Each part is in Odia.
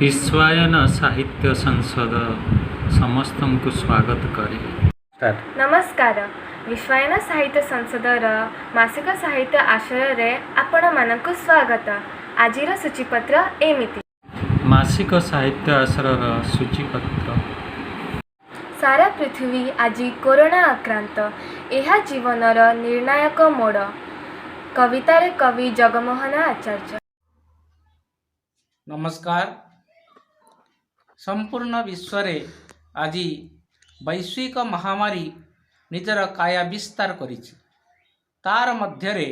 ବିଶ୍ୱାୟନ ସାହିତ୍ୟ ସଂସଦ ସମସ୍ତଙ୍କୁ ସ୍ୱାଗତ କରେ। ନମସ୍କାର। ବିଶ୍ୱାୟନ ସାହିତ୍ୟ ସଂସଦର ମାସିକ ସାହିତ୍ୟ ଆସରରେ ଆପଣମାନଙ୍କୁ ସ୍ୱାଗତ। ଆଜିର ସୂଚୀପତ୍ର ଏମିତି। ମାସିକ ସାହିତ୍ୟ ଆସରର ସୂଚୀପତ୍ର। ସାରା ପୃଥିବୀ ଆଜି କରୋନା ଆକ୍ରାନ୍ତ। ଏହା ଜୀବନର ନିର୍ଣ୍ଣାୟକ ମୋଡ଼। କବିତାରେ କବି ଜଗମୋହନ ଆଚାର୍ଯ୍ୟ। ନମସ୍କାର। ସମ୍ପୂର୍ଣ୍ଣ ବିଶ୍ୱରେ ଆଜି ବୈଶ୍ୱିକ ମହାମାରୀ ନିଜର କାୟା ବିସ୍ତାର କରିଛି। ତାର ମଧ୍ୟରେ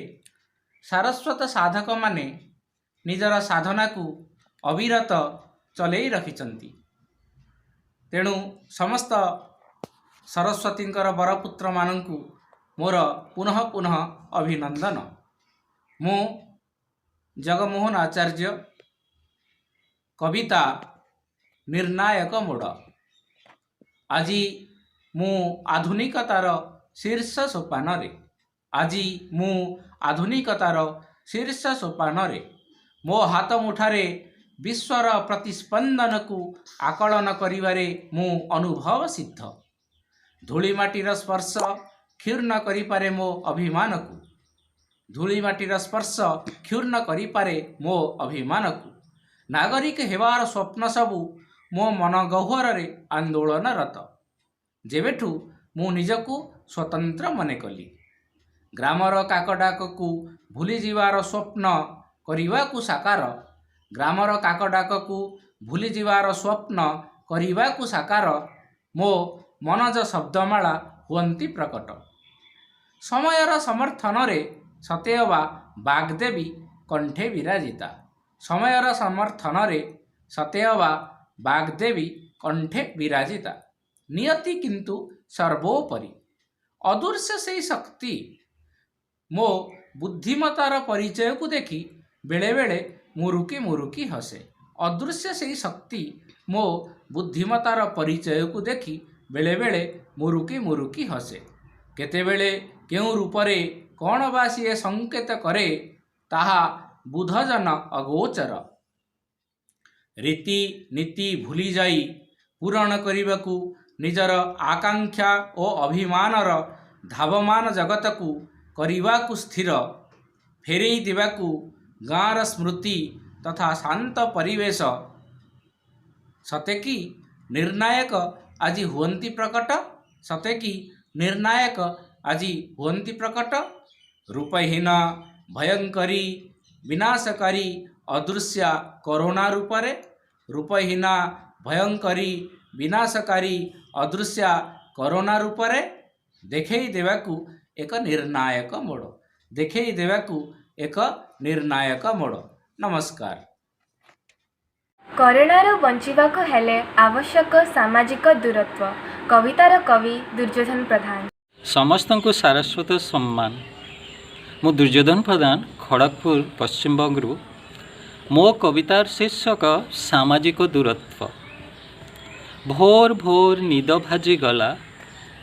ସାରସ୍ୱତ ସାଧକମାନେ ନିଜର ସାଧନାକୁ ଅବିରତ ଚଲେଇ ରଖିଛନ୍ତି। ତେଣୁ ସମସ୍ତ ସରସ୍ୱତୀଙ୍କର ବରପୁତ୍ରମାନଙ୍କୁ ମୋର ପୁନଃ ପୁନଃ ଅଭିନନ୍ଦନ। ମୁଁ ଜଗମୋହନ ଆଚାର୍ଯ୍ୟ। କବିତା ନିର୍ଣ୍ଣାୟକ ମୋଡ଼। ଆଜି ମୁଁ ଆଧୁନିକତାର ଶୀର୍ଷ ସୋପାନରେ। ଆଜି ମୁଁ ଆଧୁନିକତାର ଶୀର୍ଷ ସୋପାନରେ। ମୋ ହାତ ମୁଠାରେ ବିଶ୍ୱର ପ୍ରତିସ୍ପନ୍ଦନକୁ ଆକଳନ କରିବାରେ ମୁଁ ଅନୁଭବ ସିଦ୍ଧ। ଧୂଳି ମାଟିର ସ୍ପର୍ଶ କ୍ଷୁର୍ଣ୍ଣ କରିପାରେ ମୋ ଅଭିମାନକୁ। ଧୂଳି ମାଟିର ସ୍ପର୍ଶ କ୍ଷୁର୍ଣ୍ଣ କରିପାରେ ମୋ ଅଭିମାନକୁ। ନାଗରିକ ହେବାର ସ୍ୱପ୍ନ ସବୁ ମୋ ମନ ଗହ୍ୱରରେ ଆନ୍ଦୋଳନରତ, ଯେବେଠୁ ମୁଁ ନିଜକୁ ସ୍ୱତନ୍ତ୍ର ମନେ କଲି। ଗ୍ରାମର କାକଡାକକୁ ଭୁଲିଯିବାର ସ୍ୱପ୍ନ କରିବାକୁ ସାକାର, ଗ୍ରାମର କାକଡାକକୁ ଭୁଲିଯିବାର ସ୍ୱପ୍ନ କରିବାକୁ ସାକାର, ମୋ ମନଜ ଶବ୍ଦମାଳା ହୁଅନ୍ତି ପ୍ରକଟ। ସମୟର ସମର୍ଥନରେ ସତେଅବା ବାଗ୍ଦେବୀ କଣ୍ଠେ ବିରାଜିତା। ସମୟର ସମର୍ଥନରେ ସତେଅବା ବାଗ୍ଦେବୀ କଣ୍ଠେ ବିରାଜିତା। ନିୟତି କିନ୍ତୁ ସର୍ବୋପରି। ଅଦୃଶ୍ୟ ସେଇ ଶକ୍ତି ମୋ ବୁଦ୍ଧିମତାର ପରିଚୟକୁ ଦେଖି ବେଳେବେଳେ ମୁରୁକି ମୁରୁକି ହସେ। ଅଦୃଶ୍ୟ ସେଇ ଶକ୍ତି ମୋ ବୁଦ୍ଧିମତାର ପରିଚୟକୁ ଦେଖି ବେଳେବେଳେ ମୁରୁକି ମୁରୁକି ହସେ। କେତେବେଳେ କେଉଁ ରୂପରେ କ'ଣ ବା ସିଏ ସଂକେତ କରେ, ତାହା ବୁଧଜନ ଅଗୋଚର। ରୀତି ନୀତି ଭୁଲିଯାଇ ପୂରଣ କରିବାକୁ ନିଜର ଆକାଂକ୍ଷା ଓ ଅଭିମାନର ଧାବମାନ ଜଗତକୁ କରିବାକୁ ସ୍ଥିର, ଫେରେଇ ଦେବାକୁ ଗାଁର ସ୍ମୃତି ତଥା ଶାନ୍ତ ପରିବେଶ। ସତେ କି ନିର୍ଣ୍ଣାୟକ ଆଜି ହୁଅନ୍ତି ପ୍ରକଟ। ସତେ କି ନିର୍ଣ୍ଣାୟକ ଆଜି ହୁଅନ୍ତି ପ୍ରକଟ, ରୂପହୀନ, ଭୟଙ୍କରୀ, ବିନାଶକାରୀ ଅଦୃଶ୍ୟ କରୋନା ରୂପରେ। ରୂପହୀନ, ଭୟଙ୍କରୀ, ବିନାଶକାରୀ ଅଦୃଶ୍ୟ କରୋନା ରୂପରେ ଦେଖେଇ ଦେବାକୁ ଏକ ନିର୍ଣ୍ଣାୟକ ମୋଡ଼। ଦେଖେଇ ଦେବାକୁ ଏକ ନିର୍ଣ୍ଣାୟକ ମୋଡ଼। ନମସ୍କାର। କରୋନାରୁ ବଞ୍ଚିବାକୁ ହେଲେ ଆବଶ୍ୟକ ସାମାଜିକ ଦୂରତ୍ୱ। କବିତାର କବି ଦୁର୍ଯ୍ୟୋଧନ ପ୍ରଧାନ। ସମସ୍ତଙ୍କୁ ସାରସ୍ୱତ ସମ୍ମାନ। ମୁଁ ଦୁର୍ଯ୍ୟୋଧନ ପ୍ରଧାନ, ଖଡ଼ଗପୁର, ପଶ୍ଚିମବଙ୍ଗରୁ। ମୋ କବିତାର ଶୀର୍ଷକ ସାମାଜିକ ଦୂରତ୍ୱ। ଭୋର ଭୋର ନିଦ ଭାଜିଗଲା।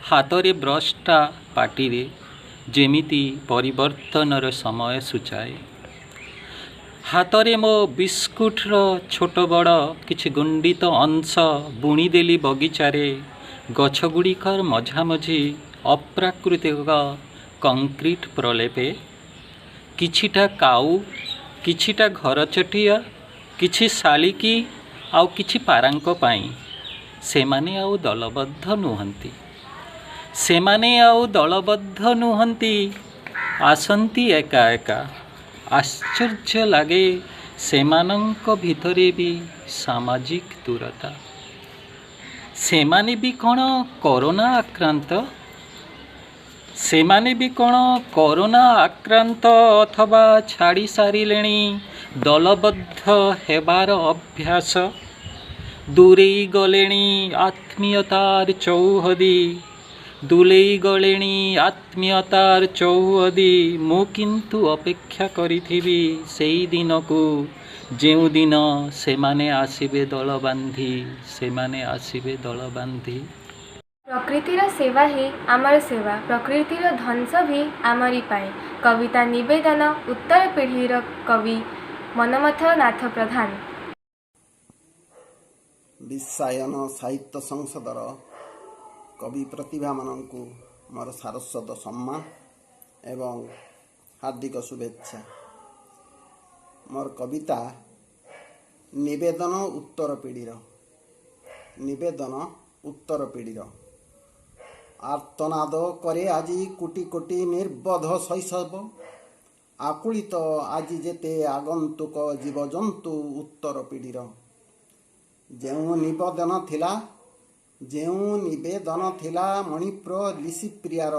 ହାତରେ ବ୍ରଶଟା, ପାଟିରେ, ଯେମିତି ପରିବର୍ତ୍ତନର ସମୟ ସୂଚାଏ। ହାତରେ ମୋ ବିସ୍କୁଟର ଛୋଟ ବଡ଼ କିଛି ଗୁଣ୍ଡିତ ଅଂଶ ବୁଣିଦେଲି ବଗିଚାରେ, ଗଛଗୁଡ଼ିକର ମଝାମଝି, ଅପ୍ରାକୃତିକ କଂକ୍ରିଟ ପ୍ରଲେପେ। କିଛିଟା କାଉ, କିଛିଟା ଘରଚଟିଆ, କିଛି ଶାଲିକି ଆଉ କିଛି ପାରାଙ୍କ ପାଇଁ। ସେମାନେ ଆଉ ଦଳବଦ୍ଧ ନୁହନ୍ତି। ସେମାନେ ଆଉ ଦଳବଦ୍ଧ ନୁହନ୍ତି। ଆସନ୍ତି ଏକା ଏକା। ଆଶ୍ଚର୍ଯ୍ୟ ଲାଗେ, ସେମାନଙ୍କ ଭିତରେ ବି ସାମାଜିକ ଦୂରତା। ସେମାନେ ବି କ'ଣ କରୋନା ଆକ୍ରାନ୍ତ? ସେମାନେ ବି କ'ଣ କରୋନା ଆକ୍ରାନ୍ତ ଅଥବା ଛାଡ଼ି ସାରିଲେଣି ଦଳବଦ୍ଧ ହେବାର ଅଭ୍ୟାସ? ଦୂରେଇ ଗଲେଣି ଆତ୍ମୀୟତାର ଚୌହଦି। ଦୂରେଇ ଗଲେଣି ଆତ୍ମୀୟତାର ଚୌହଦି। ମୁଁ କିନ୍ତୁ ଅପେକ୍ଷା କରିଥିବି ସେଇ ଦିନକୁ, ଯେଉଁଦିନ ସେମାନେ ଆସିବେ ଦଳ ବାନ୍ଧି। ସେମାନେ ଆସିବେ ଦଳ ବାନ୍ଧି। ପ୍ରକୃତିର ସେବା ହିଁ ଆମର ସେବା। ପ୍ରକୃତିର ଧ୍ୱଂସ ବି ଆମରି ପାଇଁ। କବିତା ନିବେଦନ ଉତ୍ତର ପିଢ଼ିର କବି ମନ୍ମଥ ନାଥ ପ୍ରଧାନ। ବିଶ୍ୱାୟନ ସାହିତ୍ୟ ସଂସଦର କବି ପ୍ରତିଭାମାନଙ୍କୁ ମୋର ସାରସ୍ୱତ ସମ୍ମାନ ଏବଂ ହାର୍ଦ୍ଦିକ ଶୁଭେଚ୍ଛା। ମୋର କବିତା ନିବେଦନ ଉତ୍ତର ପିଢ଼ିର। ନିବେଦନ ଉତ୍ତର ପିଢ଼ିର। ଆର୍ତ୍ତନାଦ କରେ ଆଜି କୋଟି କୋଟି ନିର୍ବୋଧ ଶୈଶବ, ଆକୁଳିତ ଆଜି ଯେତେ ଆଗନ୍ତୁକ ଜୀବଜନ୍ତୁ ଉତ୍ତର ପିଢ଼ିର। ଯେଉଁ ନିବେଦନ ଥିଲା, ଯେଉଁ ନିବେଦନ ଥିଲା ମଣିପୁର ଲିସିପ୍ରିୟାର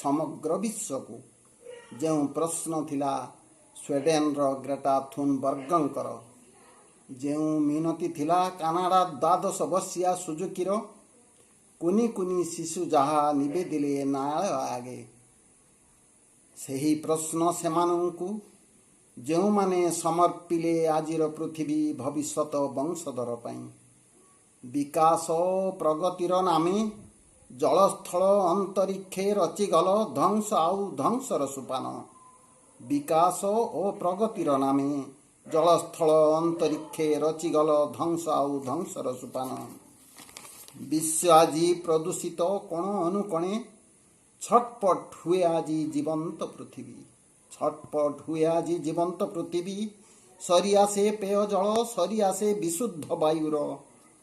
ସମଗ୍ର ବିଶ୍ୱକୁ, ଯେଉଁ ପ୍ରଶ୍ନ ଥିଲା ସ୍ୱିଡେନର ଗ୍ରେଟା ଥୁନବର୍ଗଙ୍କର, ଯେଉଁ ମିନତି ଥିଲା କାନାଡା 12 ବର୍ଷିଆ ସୁଜୁକିର, କୁନି କୁନି ଶିଶୁ ଯାହା ନିବେଦିଲେ ନ୍ୟାୟାଳୟ ଆଗେ, ସେହି ପ୍ରଶ୍ନ ସେମାନଙ୍କୁ ଯେଉଁମାନେ ସମର୍ପିଲେ ଆଜିର ପୃଥିବୀ ଭବିଷ୍ୟତ ବଂଶଧର ପାଇଁ। ବିକାଶ ଓ ପ୍ରଗତିର ନାମେ ଜଳସ୍ଥଳ ଅନ୍ତରୀକ୍ଷେ ରଚିଗଲ ଧ୍ୱଂସ ଆଉ ଧ୍ୱଂସର ସୋପାନ। ବିକାଶ ଓ ପ୍ରଗତିର ନାମେ ଜଳସ୍ଥଳ ଅନ୍ତରୀକ୍ଷେ ରଚିଗଲ ଧ୍ୱଂସ ଆଉ ଧ୍ୱଂସର ସୋପାନ। ବିଶ୍ୱ ଆଜି ପ୍ରଦୂଷିତ କୋଣ ଅନୁକୋଣେ, ଛଟପଟ ହୁଏ ଆଜି ଜୀବନ୍ତ ପୃଥିବୀ। ଛଟପଟ ହୁଏ ଆଜି ଜୀବନ୍ତ ପୃଥିବୀ। ସରି ଆସେ ପେୟ ଜଳ, ସରି ଆସେ ବିଶୁଦ୍ଧ ବାୟୁର।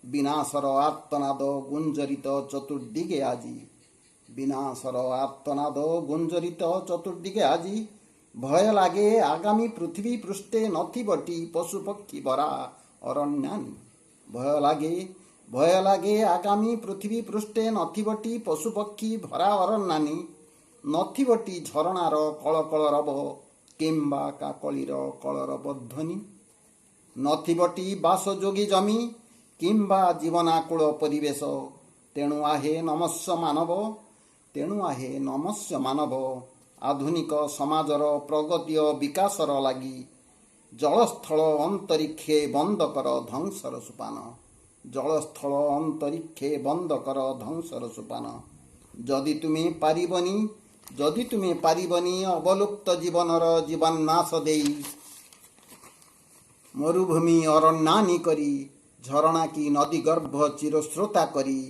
ବିନାଶର ଆର୍ତ୍ତନାଦ ଗୁଞ୍ଜରିତ ଚତୁର୍ଦିଗେ ଆଜି। ବିନାଶର ଆର୍ତ୍ତନାଦ ଗୁଞ୍ଜରିତ ଚତୁର୍ଦିଗେ ଆଜି। ଭୟ ଲାଗେ ଆଗାମୀ ପୃଥିବୀ ପୃଷ୍ଠେ ନଥିବଟି ପଶୁପକ୍ଷୀ ଭରା ଅରଣ୍ୟାନି। ଭୟ ଲାଗେ, ଭୟ ଲାଗେ ଆଗାମୀ ପୃଥିବୀ ପୃଷ୍ଠେ ନଥିବଟି ପଶୁପକ୍ଷୀ ଭରା ଅରଣ୍ୟାନି, ନଥିବଟି ଝରଣାର କଳକଳ ରବ କିମ୍ବା କାକଳିର କଳରବ ଧ୍ୱନି, ନଥିବଟି ବାସଯୋଗୀ ଜମି କିମ୍ବା ଜୀବନାକୁଳ ପରିବେଶ। ତେଣୁ ଆହେ ନମସ୍ୟ ମାନବ, ତେଣୁ ଆହେ ନମସ୍ୟ ମାନବ, ଆଧୁନିକ ସମାଜର ପ୍ରଗତି ଓ ବିକାଶର ଲାଗି ଜଳସ୍ଥଳ ଅନ୍ତରୀକ୍ଷେ ବନ୍ଦ କର ଧ୍ୱଂସର ସୋପାନ। ଜଳସ୍ଥଳ ଅନ୍ତରୀକ୍ଷେ ବନ୍ଦ କର ଧ୍ୱଂସର ସୋପାନ। ଯଦି ତୁମେ ପାରିବନି, ଯଦି ତୁମେ ପାରିବନି ଅବଲୁପ୍ତ ଜୀବନର ଜୀବନ୍ନାଶ ଦେଇ ମରୁଭୂମି ଅରଣ୍ୟାନି କରି, ଝରଣା କି ନଦୀ ଗର୍ଭ ଚିରସ୍ରୋତା କରି,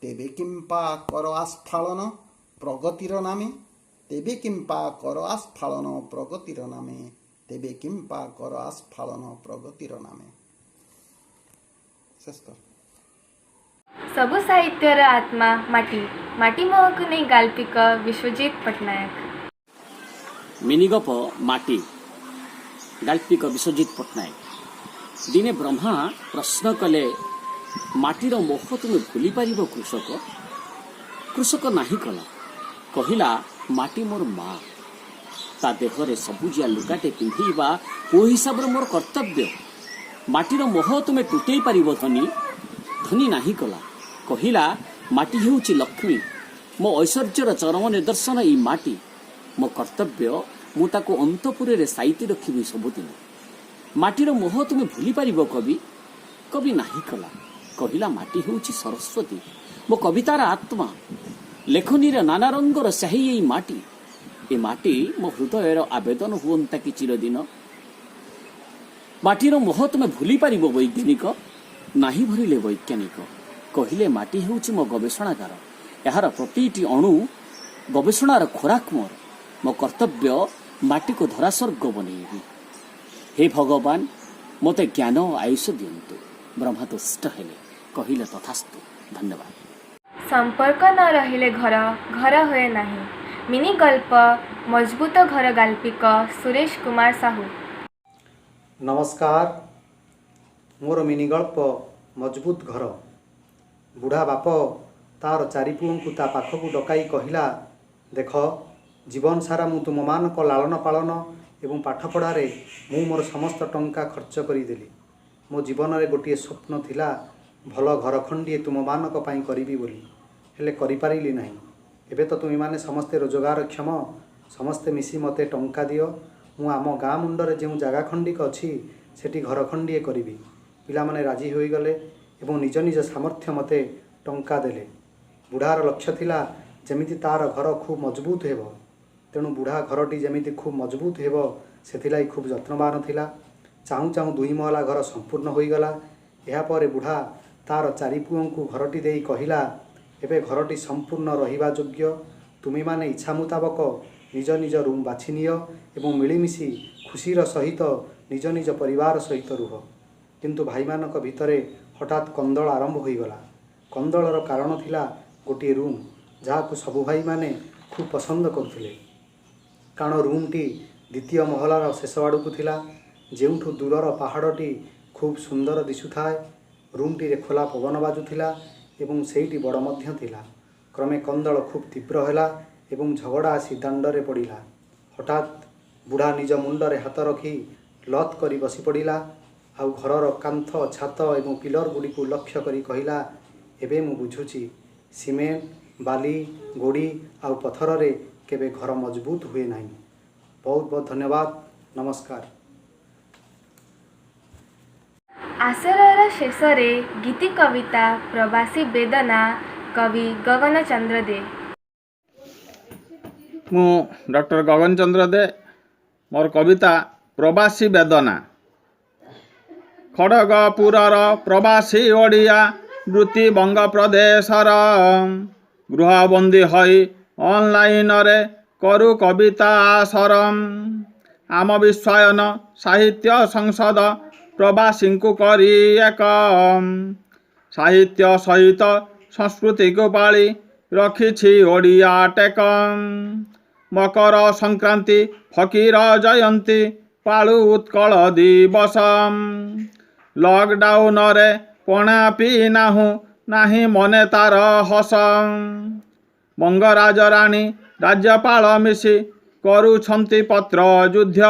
ତେବେ କିମ୍ପା କର ଆସ୍ଫାଳନ ପ୍ରଗତିର ନାମେ। ତେବେ କିମ୍ପା କର ଆସ୍ଫାଳନ ପ୍ରଗତିର ନାମେ। ତେବେ କିମ୍ପା କର ଆସ୍ଫାଳନ ପ୍ରଗତିର ନାମେ। ଶେଷ କର। ସବୁ ସାହିତ୍ୟର ଆତ୍ମା ମାଟି। ମାଟି ମୋହକୁ ନେଇ ଗାଳ୍ପିକ ବିଶ୍ୱଜିତ ପଟ୍ଟନାୟକ। ମିନିଗପ ମାଟି, ଗାଳ୍ପିକ ବିଶ୍ୱଜିତ ପଟ୍ଟନାୟକ। ଦିନେ ବ୍ରହ୍ମା ପ୍ରଶ୍ନ କଲେ, ମାଟିର ମୋହ ତୁମେ ଭୁଲିପାରିବ କୃଷକ? କୃଷକ ନାହିଁ କଲା। କହିଲା, ମାଟି ମୋର ମା। ତା ଦେହରେ ସବୁଜିଆ ଲୁଗାଟେ ପିନ୍ଧେଇବା ପୁଅ ହିସାବରେ ମୋର କର୍ତ୍ତବ୍ୟ। ମାଟିର ମୋହ ତୁମେ ତୁଟେଇ ପାରିବ ଧନୀ? ଧନୀ ନାହିଁ କଲା। କହିଲା, ମାଟି ହେଉଛି ଲକ୍ଷ୍ମୀ। ମୋ ଐଶ୍ୱର୍ଯ୍ୟର ଚରମ ନିଦର୍ଶନ ଏଇ ମାଟି। ମୋ କର୍ତ୍ତବ୍ୟ, ମୁଁ ତାକୁ ଅନ୍ତପୁରରେ ସାଇତି ରଖିବି ସବୁଦିନ। ମାଟିର ମୋହ ତୁମେ ଭୁଲି ପାରିବ କବି? କବି ନାହିଁ କଲା। କହିଲା, ମାଟି ହେଉଛି ସରସ୍ୱତୀ, ମୋ କବିତାର ଆତ୍ମା। ଲେଖନୀର ନାନା ରଙ୍ଗର ସ୍ୟାହି ଏଇ ମାଟି। ଏ ମାଟି ମୋ ହୃଦୟର ଆବେଦନ ହୁଅନ୍ତା କି ଚିରଦିନ। ମାଟିର ମୋହ ତୁମେ ଭୁଲି ପାରିବ ବୈଜ୍ଞାନିକ? ନାହିଁ ଭରିଲେ ବୈଜ୍ଞାନିକ। କହିଲେ, ମାଟି ହେଉଛି ମୋ ଗବେଷଣାଗାର। ଏହାର ପ୍ରତିଟି ଅଣୁ ଗବେଷଣାର ଖୋରାକ ମୋର। ମୋ କର୍ତ୍ତବ୍ୟ, ମାଟିକୁ ଧରାସ୍ୱର୍ଗ ବନେଇବି। ହେ ଭଗବାନ, ମୋତେ ଜ୍ଞାନ ଓ ଆୟୁଷ ଦିଅନ୍ତୁ। ବ୍ରହ୍ମା ତୁଷ୍ଟ ହେଲେ। କହିଲେ, ତଥାସ୍ତୁ। ଧନ୍ୟବାଦ। ସମ୍ପର୍କ ନ ରହିଲେ ଘର ଘର ହୁଏ ନାହିଁ। ମିନି ଗଳ୍ପ ମଜବୁତ ଘର, ଗାଳ୍ପିକ ସୁରେଶ କୁମାର ସାହୁ। ନମସ୍କାର। ମୋର ମିନି ଗଳ୍ପ ମଜବୁତ ଘର। ବୁଢ଼ା ବାପ ତାର ଚାରି ପୁଅଙ୍କୁ ତା ପାଖକୁ ଡକାଇ କହିଲା, ଦେଖ, ଜୀବନ ସାରା ମୁଁ ତୁମମାନଙ୍କ ଲାଳନ ପାଳନ ଏବଂ ପାଠପଢ଼ାରେ ମୁଁ ମୋର ସମସ୍ତ ଟଙ୍କା ଖର୍ଚ୍ଚ କରିଦେଲି। ମୋ ଜୀବନରେ ଗୋଟିଏ ସ୍ୱପ୍ନ ଥିଲା, ଭଲ ଘର ଖଣ୍ଡିଏ ତୁମମାନଙ୍କ ପାଇଁ କରିବି ବୋଲି। ହେଲେ କରିପାରିଲି ନାହିଁ। ଏବେ ତ ତୁମେମାନେ ସମସ୍ତେ ରୋଜଗାରକ୍ଷମ। ସମସ୍ତେ ମିଶି ମୋତେ ଟଙ୍କା ଦିଅ। ମୁଁ ଆମ ଗାଁ ମୁଣ୍ଡରେ ଯେଉଁ ଜାଗା ଖଣ୍ଡିକ ଅଛି, ସେଠି ଘର ଖଣ୍ଡିଏ କରିବି। ପିଲାମାନେ ରାଜି ହୋଇଗଲେ ଏବଂ ନିଜ ନିଜ ସାମର୍ଥ୍ୟ ମତେ ଟଙ୍କା ଦେଲେ। ବୁଢ଼ାର ଲକ୍ଷ୍ୟ ଥିଲା ଯେମିତି ତାର ଘର ଖୁବ୍ ମଜବୁତ ହେବ। ତେଣୁ ବୁଢ଼ା ଘରଟି ଯେମିତି ଖୁବ୍ ମଜବୁତ ହେବ, ସେଥିଲାଗି ଖୁବ୍ ଯତ୍ନବାନ ଥିଲା। ଚାହୁଁ ଚାହୁଁ ଦୁଇ ମହଲା ଘର ସମ୍ପୂର୍ଣ୍ଣ ହୋଇଗଲା। ଏହାପରେ ବୁଢ଼ା ତା'ର ଚାରି ପୁଅଙ୍କୁ ଘରଟି ଦେଇ କହିଲା, ଏବେ ଘରଟି ସମ୍ପୂର୍ଣ୍ଣ ରହିବା ଯୋଗ୍ୟ। ତୁମେମାନେ ଇଚ୍ଛା ମୁତାବକ ନିଜ ନିଜ ରୁମ୍ ବାଛି ନିଅ ଏବଂ ମିଳିମିଶି ଖୁସିର ସହିତ ନିଜ ନିଜ ପରିବାର ସହିତ ରୁହ। କିନ୍ତୁ ଭାଇମାନଙ୍କ ଭିତରେ ହଠାତ୍ କନ୍ଦଳ ଆରମ୍ଭ ହୋଇଗଲା। କନ୍ଦଳର କାରଣ ଥିଲା ଗୋଟିଏ ରୁମ୍, ଯାହାକୁ ସବୁ ଭାଇମାନେ ଖୁବ୍ ପସନ୍ଦ କରୁଥିଲେ। କାରଣ ରୁମ୍ଟି ଦ୍ୱିତୀୟ ମହଲାର ଶେଷ ଆଡ଼କୁ ଥିଲା, ଯେଉଁଠୁ ଦୂରର ପାହାଡ଼ଟି ଖୁବ୍ ସୁନ୍ଦର ଦିଶୁଥାଏ। ରୁମ୍ଟିରେ ଖୋଲା ପବନ ବାଜୁଥିଲା ଏବଂ ସେଇଟି ବଡ଼ ମଧ୍ୟ ଥିଲା। କ୍ରମେ କନ୍ଦଳ ଖୁବ୍ ତୀବ୍ର ହେଲା ଏବଂ ଝଗଡ଼ା ଆସି ଦାଣ୍ଡରେ ପଡ଼ିଲା। ହଠାତ୍ ବୁଢ଼ା ନିଜ ମୁଣ୍ଡରେ ହାତ ରଖି ଲଥ୍ କରି ବସି ପଡ଼ିଲା ଆଉ ଘରର କାନ୍ଥ, ଛାତ ଏବଂ ପିଲର ଗୁଡ଼ିକୁ ଲକ୍ଷ୍ୟ କରି କହିଲା, ଏବେ ମୁଁ ବୁଝୁଛି, ସିମେଣ୍ଟ, ବାଲି, ଗୋଡ଼ି ଆଉ ପଥରରେ କେବେ ଘର ମଜବୁତ ହୁଏ ନାହିଁ। ବହୁତ ବହୁତ ଧନ୍ୟବାଦ। ନମସ୍କାର। ଆସରର ଶେଷରେ ଗୀତି କବିତା ପ୍ରବାସୀ ବେଦନା, କବି ଗଗନ ଚନ୍ଦ୍ର ଦେ। ମୁଁ ଡକ୍ଟର ଗଗନ ଚନ୍ଦ୍ର ଦେ। ମୋର କବିତା ପ୍ରବାସୀ ବେଦନା। ଖଡ଼ଗପୁରର ପ୍ରବାସୀ ଓଡ଼ିଆ, ବୃତ୍ତି ବଙ୍ଗ ପ୍ରଦେଶର, ଗୃହବନ୍ଦୀ ହୋଇ ଅନଲାଇନରେ କରୁ କବିତା ଆସର। ଆମ ବିଶ୍ୱାୟନ ସାହିତ୍ୟ ସଂସଦ ପ୍ରବାସୀଙ୍କୁ କରି ଏକ, ସାହିତ୍ୟ ସହିତ ସଂସ୍କୃତିକୁ ପାଳି ରଖିଛି ଓଡ଼ିଆ ଟେକ। ମକର ସଂକ୍ରାନ୍ତି, ଫକୀର ଜୟନ୍ତୀ ପାଳୁ ଉତ୍କଳ ଦିବସ। ଲକଡାଉନରେ ପଣା ପିଇ ନାହୁଁ, ନାହିଁ ମନେ ତାର ହସ। ବଙ୍ଗରାଜ ରାଣୀ ରାଜ୍ୟପାଳ ମିଶି କରୁଛନ୍ତି ପତ୍ର ଯୁଦ୍ଧ।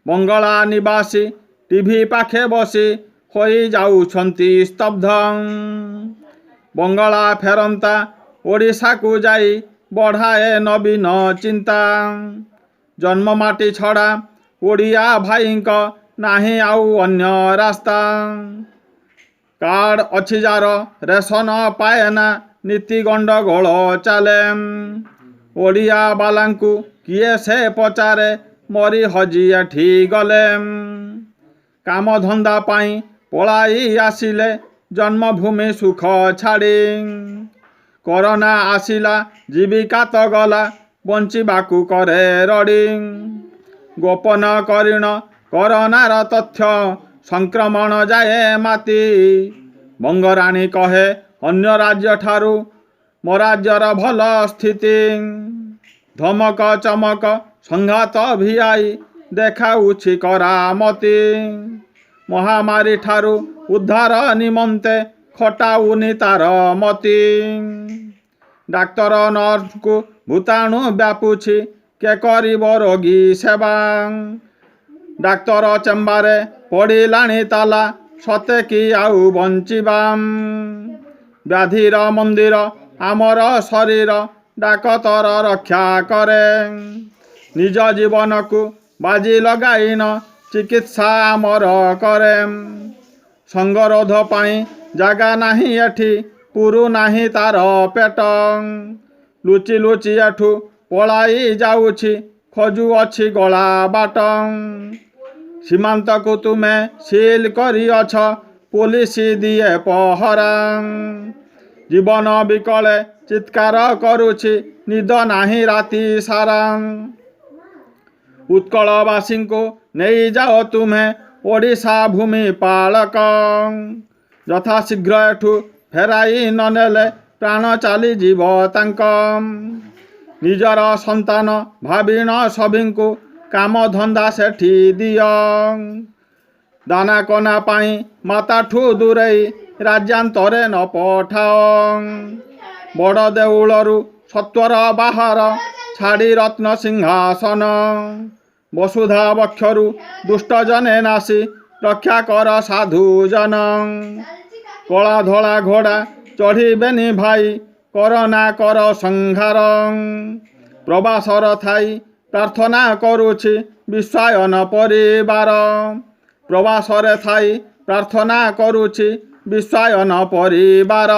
ବଙ୍ଗଳା ନିବାସୀ ଟିଭି ପାଖେ ବସି ହୋଇଯାଉଛନ୍ତି ସ୍ତବ୍ଧ। ବଙ୍ଗଳା ଫେରନ୍ତା ଓଡ଼ିଶାକୁ ଯାଇ ବଢ଼ାଏ ନବୀନ ଚିନ୍ତା। ଜନ୍ମମାଟି ଛଡ଼ା ଓଡ଼ିଆ ଭାଇଙ୍କ ନାହିଁ ଆଉ ଅନ୍ୟ ରାସ୍ତା। କାର୍ଡ଼ ଅଛି ଯାର, ରେସନ ପାଏନା, ନୀତି ଗଣ୍ଡଗୋଳ ଚାଲେ। ଓଡ଼ିଆ ବାଲାଙ୍କୁ କିଏ ସେ ପଚାରେ, ମରି ହଜି ଏଠି ଗଲେ। କାମଧନ୍ଦା ପାଇଁ ପଳାଇ ଆସିଲେ ଜନ୍ମଭୂମି ସୁଖ ଛାଡ଼ି। କରୋନା ଆସିଲା, ଜୀବିକା ତ ଗଲା, ବଞ୍ଚିବାକୁ କରେ ରଡ଼ି। ଗୋପନ କରିଣ କରୋନାର ତଥ୍ୟ, ସଂକ୍ରମଣ ଯାଏ ମାତି। ବଙ୍ଗରାଣୀ କହେ ଅନ୍ୟ ରାଜ୍ୟ ଠାରୁ ମୋ ରାଜ୍ୟର ଭଲ ସ୍ଥିତି। ଧମକ ଚମକ ସଂଘାତ ଭିଆଇ ଦେଖାଉଛି କରାମତି। ମହାମାରୀ ଠାରୁ ଉଦ୍ଧାର ନିମନ୍ତେ ଖଟାଉନି ତାର ମତି। ଡାକ୍ତର ନର୍ସଙ୍କୁ ଭୂତାଣୁ ବ୍ୟାପୁଛି, କେ କରିବ ରୋଗୀ ସେବା? ଡାକ୍ତର ଚେମ୍ବାରେ ପଡ଼ିଲାଣି ତାଲା, ସତେ କି ଆଉ ବଞ୍ଚିବା? ବ୍ୟାଧିର ମନ୍ଦିର ଆମର ଶରୀର, ଡାକତର ରକ୍ଷା କରେ। ନିଜ ଜୀବନକୁ ବାଜି ଲଗାଇନ ଚିକିତ୍ସା ଆମର କରେ। ସଙ୍ଗରୋଧ ପାଇଁ ଜାଗା ନାହିଁ ଏଠି, ପୁରୁ ନାହିଁ ତାର ପେଟ। ଲୁଚି ଲୁଚି ଏଠୁ ପଳାଇ ଯାଉଛି, ଖୋଜୁଅଛି ଗଳା ବାଟ। ସୀମାନ୍ତକୁ ତୁମେ ସିଲ୍ କରିଅଛ, ପୋଲିସ ଦିଏ ପହରା। ଜୀବନ ବିକଳେ ଚିତ୍କାର କରୁଛି, ନିଦ ନାହିଁ ରାତି ସାରା। ଉତ୍କଳବାସୀଙ୍କୁ ନେଇଯାଅ ତୁମେ ଓଡ଼ିଶା ଭୂମି ପାଳକ। ଯଥାଶୀଘ୍ର ଏଠୁ ଫେରାଇ ନ ନେଲେ ପ୍ରାଣ ଚାଲିଯିବ ତାଙ୍କ। ନିଜର ସନ୍ତାନ ଭାବିଣ ସଭିଙ୍କୁ କାମଧନ୍ଦା ସେଠି ଦିଅ। ଦାନା କନା ପାଇଁ ମାତାଠୁ ଦୂରେଇ ରାଜ୍ୟାନ୍ତରେ ନ ପଠାଅ। ବଡ଼ ଦେଉଳରୁ ସତ୍ୱର ବାହାର, ଛାଡ଼ି ରତ୍ନ ସିଂହାସନ। ବସୁଧା ବକ୍ଷରୁ ଦୁଷ୍ଟ ଜନେ ନାସି, ରକ୍ଷା କର ସାଧୁ ଜନ। କଳା ଧଳା ଘୋଡ଼ା ଚଢ଼ିବେନି ଭାଇ, କରନା କର ସଂହାର। ପ୍ରବାସର ଥାଇ ପ୍ରାର୍ଥନା କରୁଛି ବିଶ୍ୱାୟନ ପରିବାର। ପ୍ରବାସରେ ଥାଇ ପ୍ରାର୍ଥନା କରୁଛି ବିଶ୍ୱାୟନ ପରିବାର।